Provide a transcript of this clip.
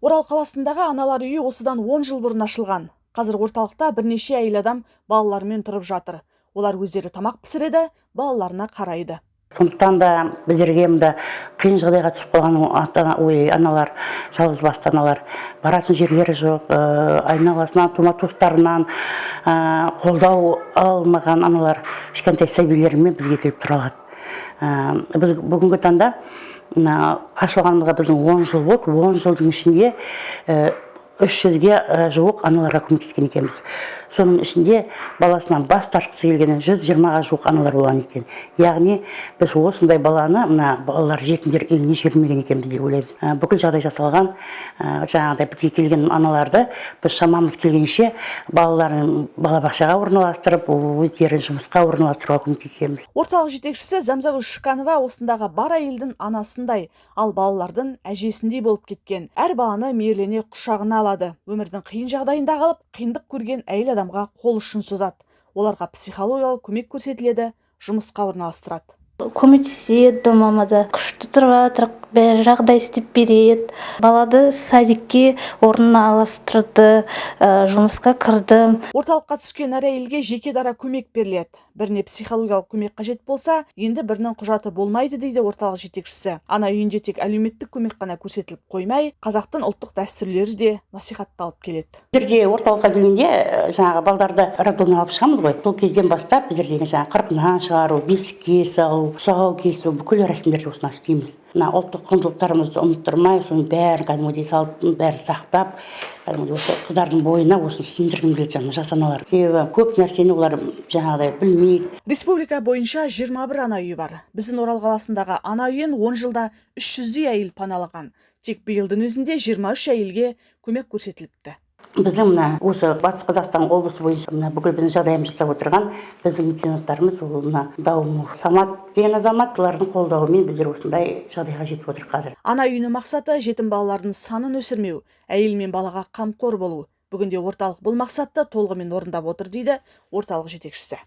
Орал қаласындағы аналар үйі осыдан 10 жыл бұрын ашылған. Қазір орталықта бірнеше әйел адам балаларымен тұрып жатыр. Олар өздері тамақ пісіреді, балаларына қарайды. Сондықтан да біздерге мында қиын жағдайға түсіп қалған аналар, жалғыз басты аналар, баратын жерлері жоқ, айналасынан, тума туыстарынан қолдау алмаған аналар кішкентай сәбилерімен бізге келіп тұра алады. Біз бүгінгі таңда мына ашылғанымызға біздің 10 жыл болды. 10 жылдың ішінде 300-ге жуық аналарға көмектескен екенбіз. Соның ішінде баласынан бас тартқысы келген 120-ға жуық аналар болған екен. Яғни біз осындай баланы мына балалар жетімдер үйіне жібермеген екенбіз деп ойлаймыз. Бүкіл жағдай жасалған, жаңағыдай бізге келген аналарды біз шамамыз келгенше балаларын балабақшаға орналастырып, өздерін жұмысқа орналастыруға көмектесеміз. Орталық жетекшісі Зәмзагүл Шүканова осындағы бар әйелдің анасындай, ал балалардың әжесіндей болып кеткен. Әр баланы мейірлене құшағына алады. Өмірдің қиын жағдайында қалып, қиындық көрген әйел адамға қол ұшын созады. Оларға психологиялық көмек көрсетіледі, жұмысқа орналастырады. Көмектеседі, мама да күшті тұрып жатыр, бәрі жағдай істеп береді. Балады садикке орналастырды, жұмысқа кірдім. Орталыққа түскен әр әйелге жеке дара көмек беріледі. Біріне психологиялық көмек қажет болса, енді бірінің құжаты болмайды, дейді орталық жетекшісі. Ана үйінде тек әлеуметтік көмек қана көрсетіліп қоймай, қазақтың ұлттық дәстүрлері де насихатталып келеді. Біздерде орталыққа келгенде жаңағы балдарды роддомнан алып шығамыз ғой. Сол кезден бастап біздер деген жаңағы қырқынан шығару, бесікке салу, тұсау кесу, бүкіл рәсімдерді осыны істейміз. Мына ұлттық құндылықтарымызды ұмыттырмай, соның бәрін кәдімгідей салттың бәрін сақтап, кәдімгідей осы қыздардың бойына осыны сіңдіргім келеді, жаңағы жас аналар. Себебі көп нәрсені олар жаңағыдай білмейді. Республика бойынша 21 ана үйі бар. Біздің Орал қаласындағы ана үйін 10 жылда 300-дей әйел паналаған. Тек биылдың өзінде 23 әйелге көмек көрсетіліпті. Біздің мына осы Батыс Қазақстан облысы бойынша мына бүкіл біздің жағдайымызды жасап отырған біздің меценаттарымыз, ол мына Даумов Самат деген азамат. Олардың қолдауымен біздер осындай жағдайға жетіп отырмық қазір. Ана үйінің мақсаты – жетім балалардың санын өсірмеу, әйел мен балаға қамқор болу. Бүгінде орталық бұл мақсатты толығымен орындап отыр, дейді орталық жетекшісі.